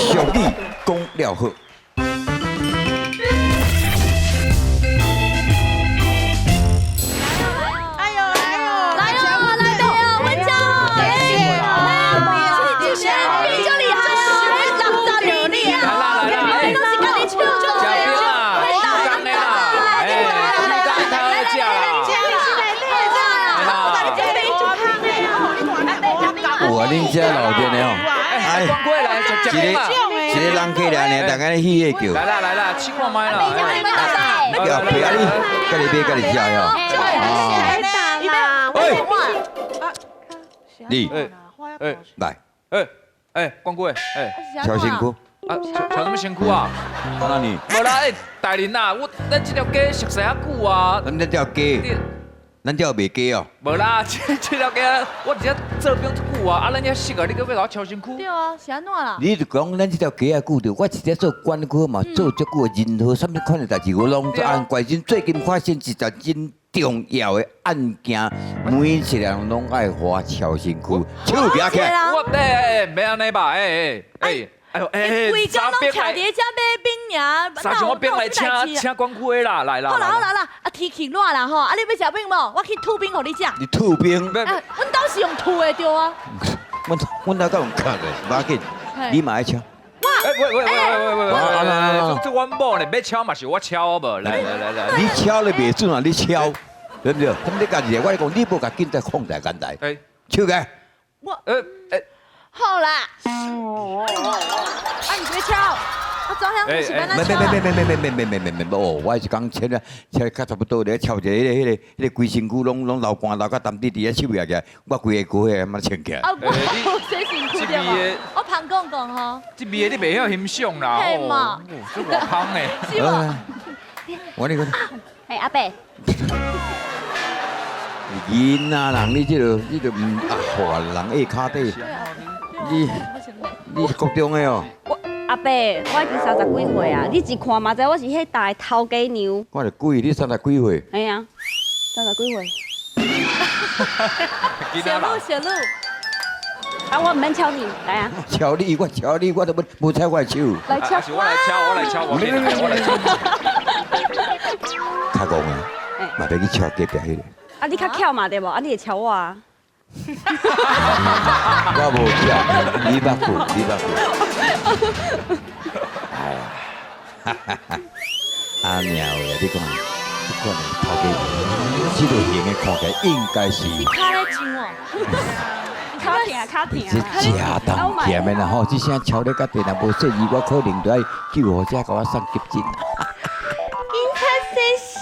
俗语讲了好。哎呦哎呦，来哦，来哦，阮家哦，哎，这这比较厉害哦，60年啊，拢是家己唱做的。食冰啦，讲的啦，哎，讲汤食啦，有啊，恁遮闹热的吼，哎，光过来食食一个嘛，一个人客来呢，大家咧戏咧叫，来啦来啦，试看觅啦，叫爸啊你，家己买家己食哟。啦，喂，你哎哎来，哎哎，光过，哎，超身躯，啊，乔什么身躯啊？哪里？无啦，哎，大人啊，我咱这条街熟似遐久啊，咱这条街，咱这袂街哦。无啦，这条街我伫遮做兵足久啊，啊，咱遐识啊，你阁欲共我敲身躯？对啊，是按怎啦？你就讲咱这条街仔久着，我一直做管区嘛，做足久，任何啥物款的代志，我拢做按关心。最近发生一件真重要的案件，每一个人拢爱予我敲身躯，手举起来。我哎哎，袂按呢吧？哎哎哎。哎呦，哎，规工拢徛伫遮买饼尔，啥时我饼来请请管区的啦，来啦。好啦好啦啦，啊天气热啦吼，啊你欲食饼无？我去吐冰予你食。你吐冰？啊，阮兜是用吐的对啊。阮阮兜敢有卡的，无要紧，你嘛爱敲。哎喂喂喂喂喂喂喂，这阮某呢，欲敲嘛是我敲无？来来来来，你敲咧袂准啊，你敲，对不对？咁你家己，我讲你无共警察放在眼内。哎，手起来。我，哎。好啦，啊你别敲，啊早上是欲按怎敲？没没没没没没没没没没哦，我是讲切了切较差不多咧，敲一个彼个彼个彼个规身躯拢拢流汗流甲澹滴滴，手举起来，我规个躯个嘛穿起来。啊，我洗身躯对无？我旁讲讲吼。这味你袂晓欣赏啦，嘿嘛，这偌芳的。是无？我你讲。哎，阿伯。囡仔人，你这个你就毋啊，人下骹底。你是国中的哦？我阿伯，我已经30几岁啊，你一看嘛知我是彼搭的头家娘。我是鬼，你三十几岁？哎呀，30几岁。小鹿小鹿，啊，我毋免敲你，来啊。敲你，我敲你，我都无无踩我的手。来敲，我来敲，我来敲，我来敲。较戆啊，嘛欲去敲隔壁彼个。啊，你较巧嘛对无？啊，你会敲我啊？我无巧，你捌过，你捌过。哎呀，哈哈哈！阿娘的，你看，这款的头家，这类型的看起来应该是。是跤咧上哦。跤疼，跤疼。这食当咸的啦吼，这声敲咧甲地若无细腻，我可能就爱救护车共我送急诊。警察先生。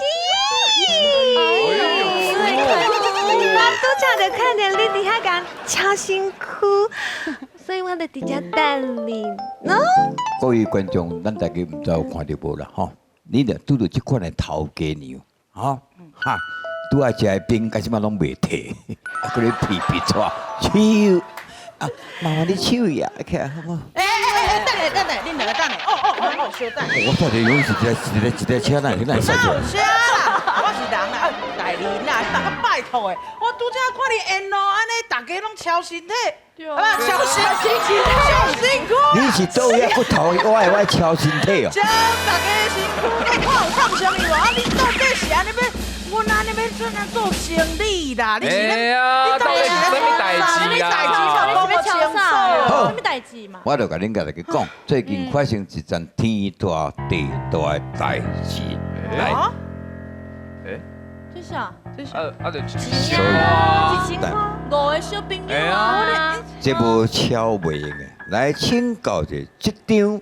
我拄才就看著你伫遐共敲身躯，所以我就伫遮等你。喏。各位观众，咱大家毋知有看著无啦吼？你若拄著这款的头家娘，吼哈，拄仔食的冰，到这马拢袂退，啊，阁咧皮皮掣，手啊，麻烦你手举起来好无？哎哎哎，等下等下，恁两个等下，哦哦哦哦，稍等。我到底勇是一个一个一个车，哪会哪会驶出来？车啦，我是人啦，大人啦，你嘛较拜托的，我拄才看你沿路按呢，大家拢敲身体，啊，敲身体，敲身躯。你是佗位骨头，我会我敲身体哦。敲大家身躯，我有创啥物无？啊，你到底是按呢欲？阮按呢欲怎啊做生理啦？你是咧？你到底是咧啥物代志啦？你是欲敲啥？好啥物代志嘛？我就共恁家己讲，最近发生一件天大地大的代志。来，哎，这啥？这啥？啊，就一千箍，五个小朋友啊！这无敲袂用的，来请教一下，这张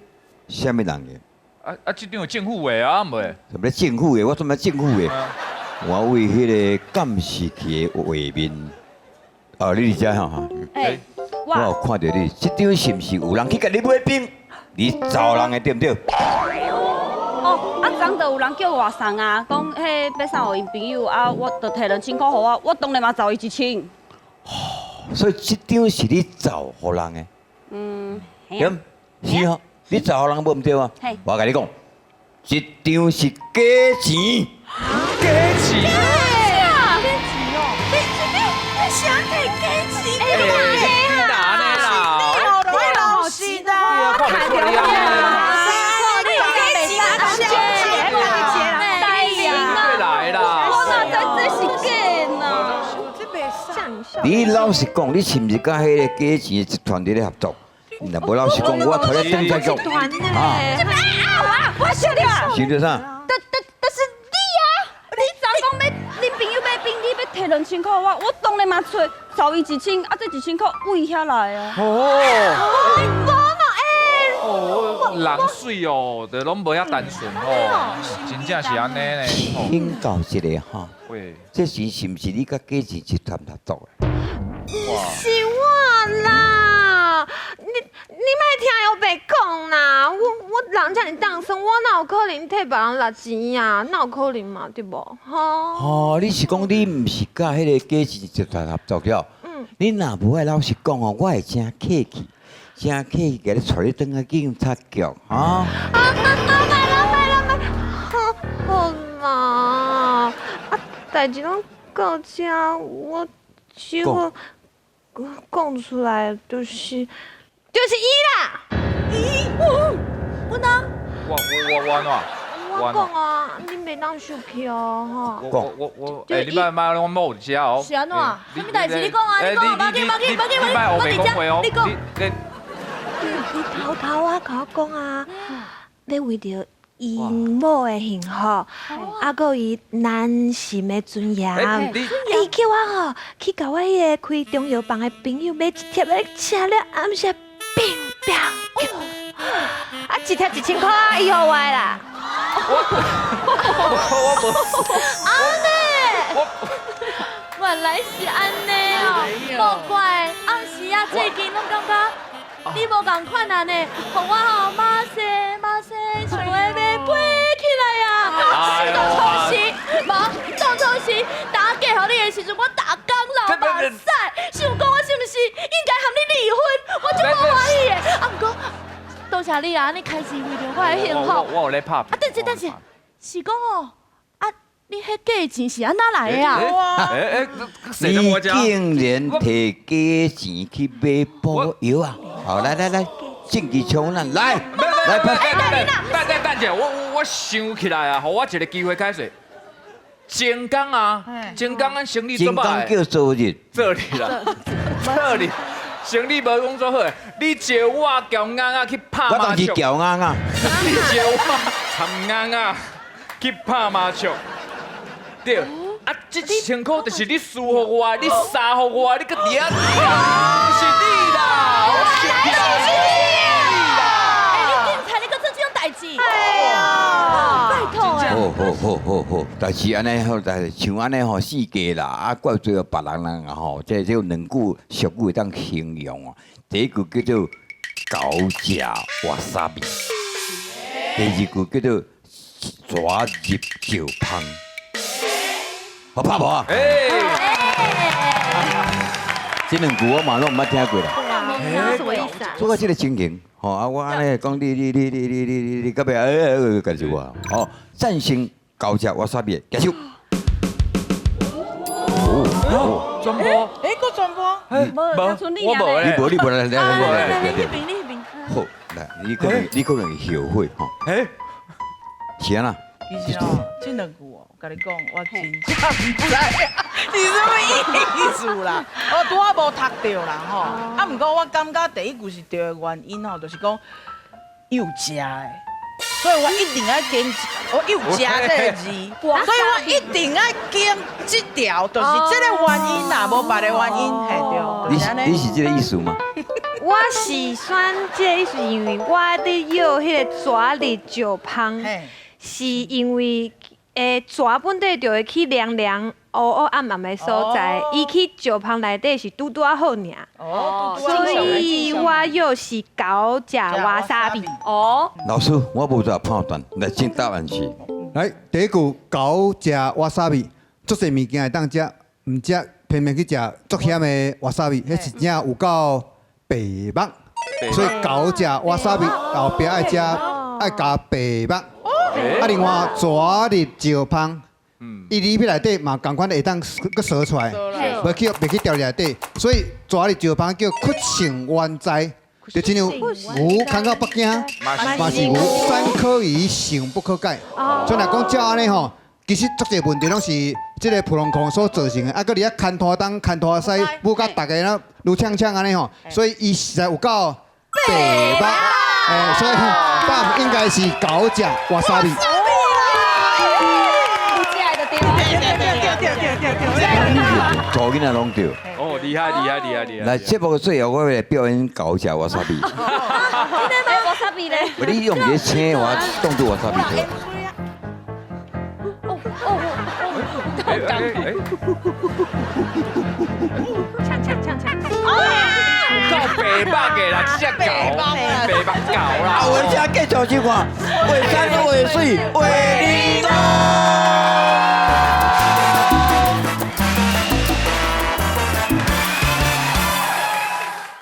啥物人的？啊啊，这张有政府的啊，袂？什么政府的？我怎么政府的？我为彼个监视器的画面，哦，你伫遮吼？哎，我有看著你，这张是毋是有人去共你买冰？你找人的对毋对？哦，啊，昨就有人叫我送啊，讲彼欲送予𪜶朋友啊，我就提2000箍予我，我当然嘛找伊1000。所以这张是你找予人的。嗯，对，是吼，你找予人无毋对啊？我共你讲，这张是假钱。假钱？假钱哦！你你你啥提假钱？哎，你哪呢啦？你老实啊！看看袂出你啊！來啦！我哪知這是假呢？你老實講，你是毋是佮彼个假錢集團佇咧合作？若無老實講，我提你警察局。啊！我想著啊！想著啥？但是你啊，你昨講欲恁朋友買冰，你欲提2000箍予我，我當然嘛揣，找伊一千，啊這1000箍為遐來啊？哦，你無嘛？欸！哦，人媠哦，就攏無遐單純哦，真正是按呢呢。請教一下哈，喂，這是是毋是你佮假錢集團合作的？毋是我啦，你莫聽伊白講啦，我人遮爾當算，我哪有可能替別人搦錢啊？哪有可能嘛，對無？吼！哦，你是講你毋是佮彼個假錢集團合作了？嗯。你若無愛老實講哦，我會真客氣，真客氣，共你帶你轉去警察局，哈。啊！莫啦莫啦莫，好好啦，啊，代誌攏到這，我只好講出來，就是伊啦。伊，我呢？我按怎？我講啊，你袂當生氣哦，吼。我，欸，你莫莫我某佇遮哦。是按怎？啥物代誌？你講啊，你講啊，無緊無緊無緊，我佇遮，你講。你偷偷仔共我講啊，欲為著𪜶某的幸福，啊，閣伊男性的尊嚴，伊叫我吼去共我彼个開中藥房的朋友買一帖來食了，暗時乒乒叫。啊，一帖1000箍啊，伊予我的啦。我無。按呢？原來是按呢哦，無怪暗時啊，最近攏感覺你無仝款按呢，予我吼馬生馬生像會欲飛起來啊！當初時，無當初時打嫁予你的時陣，我逐工流目屎，想講我是毋是應該和你離婚，我足無歡喜的。啊，毋過多謝你啊，你開始為著我的幸福。我有咧拍。啊，等下等下，是講哦，啊，你彼假錢是按怎來的啊？欸欸，你竟然提假錢去買補藥啊！好，來來來，證據充咱來來拍。等等等者，我想起來啊，予我一個機會解釋。前工啊，前工咱生理做歹。前工叫做日。做日啦，做日。生理無講做好，你招我撬甕仔去拍麻將。我當時撬甕仔。你招我參甕仔去拍麻將。對，啊，這1000箍就是你輸予我，你殺予我，你閣佇遐，是你啦，我想起來是你啦。欸，你警察，你閣做這種代誌？哎呀，拜託啊！好好好好好，但是按呢好，但是像按呢吼，世界啦，啊，怪罪予別人人啊吼，這這兩句俗語會當形容啊。第一句叫做猴食わさび，第二句叫做蛇入石芳。好拍無啊？這兩句我嘛攏毋捌聽過啦。什麼意思啊？做到這个情形，吼啊！我按呢講你你你你你你你你，到尾哎，該是我。哦，贊成猴食わさび的舉手。哦，全部？欸，閣全部？無，我無咧。你無，你無來來來來來。你彼邊，你彼邊。好，來，你可能會後悔吼。欸，是按怎？其實哦，這兩句哦，共你講，我真正毋知是啥物意思啦。我拄仔無讀著啦吼。啊，毋過我感覺第一句是對的原因吼，就是講伊有食的，所以我一定愛揀，我有食這个字，所以我一定愛揀這條，就是這个原因啦，無別的原因，嘿對。你是這个意思嗎？我是選這个意思，因為我佇藥彼个蛇入石芳。是因為蛇本底就會去涼涼、烏烏暗暗的所在，伊去石芳內底是拄拄仔好爾。所以我藥是猴食わさび。哦。老師，我無做判斷，來，請答案是。來，第一句猴食わさび，足濟物件會當食，毋食偏偏去食足鹹的わさび，彼是真有夠白目。所以猴食わさび後壁愛食愛加白目。啊，另外蛇入石芳，伊入去內底嘛，仝款會當閣踅出來，袂去袂去牢佇內底，所以蛇入石芳叫屈性原在。就親像牛牽到北京，嘛是牛，山可移，性不可改。所以若講照按呢吼，其實足濟問題攏是這个普通空所造成的，啊，閣佇遐牽拖東牽拖西，舞甲逐个若愈嗆嗆按呢吼，所以伊實在有夠白目，欸，所以答案應該是狗食わさび。有食的就對。對對對對對。查囡仔攏對。哦，厲害厲害厲害厲害！來，節目的最後我來表演狗食わさび。わさび咧？你用一个青蛙當做わさび對。哦哦哦！哎哎哎！嗆嗆嗆嗆！夠白目的啦，這隻狗，白目狗啦！啊，有的請繼續收看，畫山畫水畫你。